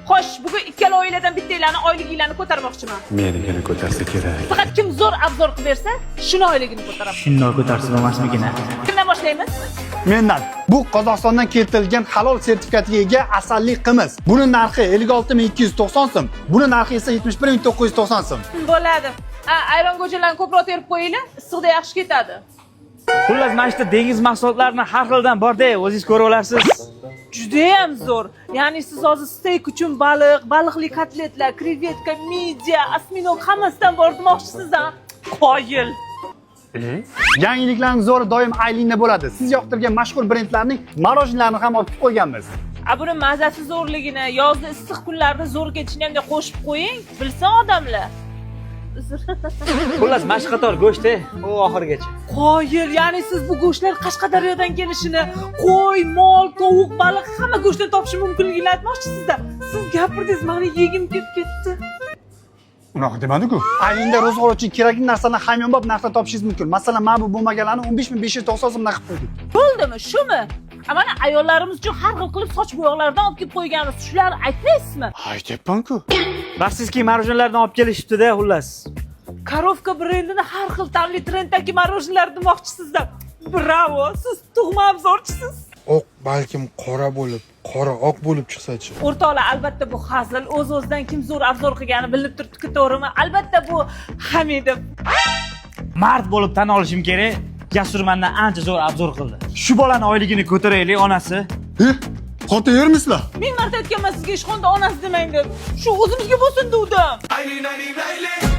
Xo'sh, bugun ikkala oiladan bittanglarni oyliginglarni ko'tarmoqchiman. Menikini ko'tarsa kerak. Faqat kim zo'r обзор qilib bersa, shuni oyligini ko'taraman. Shundoq ko'tarsa bo'lmasmikin, a? Kimdan boshlaymiz? Mendan. Bu Qozog'istondan keltirilgan halol sertifikatiga ega asalli qimiz. Buni narxi 56 290 so'm, buni narxi esa 71 990 so'm. Bo'ladi. A, ayron go'jalarni ko'proq terib qo'yinglar, issiqda yaxshi ketadi. Xullas, mana shu yerda dengiz mahsulotlarini har xildan bor-da, o'zingiz ko'rib olarsiz. Judayam zo'r. Ya'ni siz hozir steyk uchun baliq, baliqli kotletlar, krevetka, midiya, осьминог, hammasidan bor demoqchisiz, a? Qoyil. Yangiliklarning zo'ri doim Aylinda bo'ladi. Siz yoqtirgan mashhur brendlarning мороженое larini ham olib kelib qo'yganmiz. A, buni mazasi zo'rligini, yozda issiq kunlarda zo'r ketishini ham qo'shib qo'ying, bilsin odamlar. Uzr. Xullas, mana shu qator go'sht, u oxirigacha. Qoyil, ya'ni siz bu go'shtlar Qashqadaryodan kelishini, qo'y, mol, tovuq, baliq, hamma go'shtdan topish mumkinligini aytmoqchisizda. Siz gapirdingiz, mani yegim kelib ketdi. Unaqa demadi-ku. Aylinda ro'zg'or uchun kerakli narsani hamyonbop narxda topishingiz mumkin. Masalan, mana bu bo'lmaganlarni 15 590 so'mdan qilib qo'ydik. Bo'ldimi, shumi? A, mana ayollarimiz uchun har xil qilib soch bo'yoqlaridan olib kelib qo'yganmiz. Shularni aytmaysizmi? Aytyapman-ku. Rossiyskiy мороженое lardan olib kelishibdi-da, xullas. Коровка brendini har xil ta'mli trenddagi мороженое lar demoqchisizda. Bravo, siz tug'ma обзор chisiz. Oq balkim qora bo'lib, qora oq bo'lib chiqsachi? O'rtoqlar, albatta bu hazil. O'z o'zidan kim zo'r обзор qilgani bilinib turibdi, to'g'rimi? Albatta bu Hamidov. Mard bo'lib tan olishim kerak, Jasur mandan ancha zo'r обзор qildi. Shu bolani oyligini ko'taraylik, onasi. Eh, xotin. Ming marta aytganman sizga, ishxonada onasi demang deb. Shu o'zimizga bo'lsin degdim.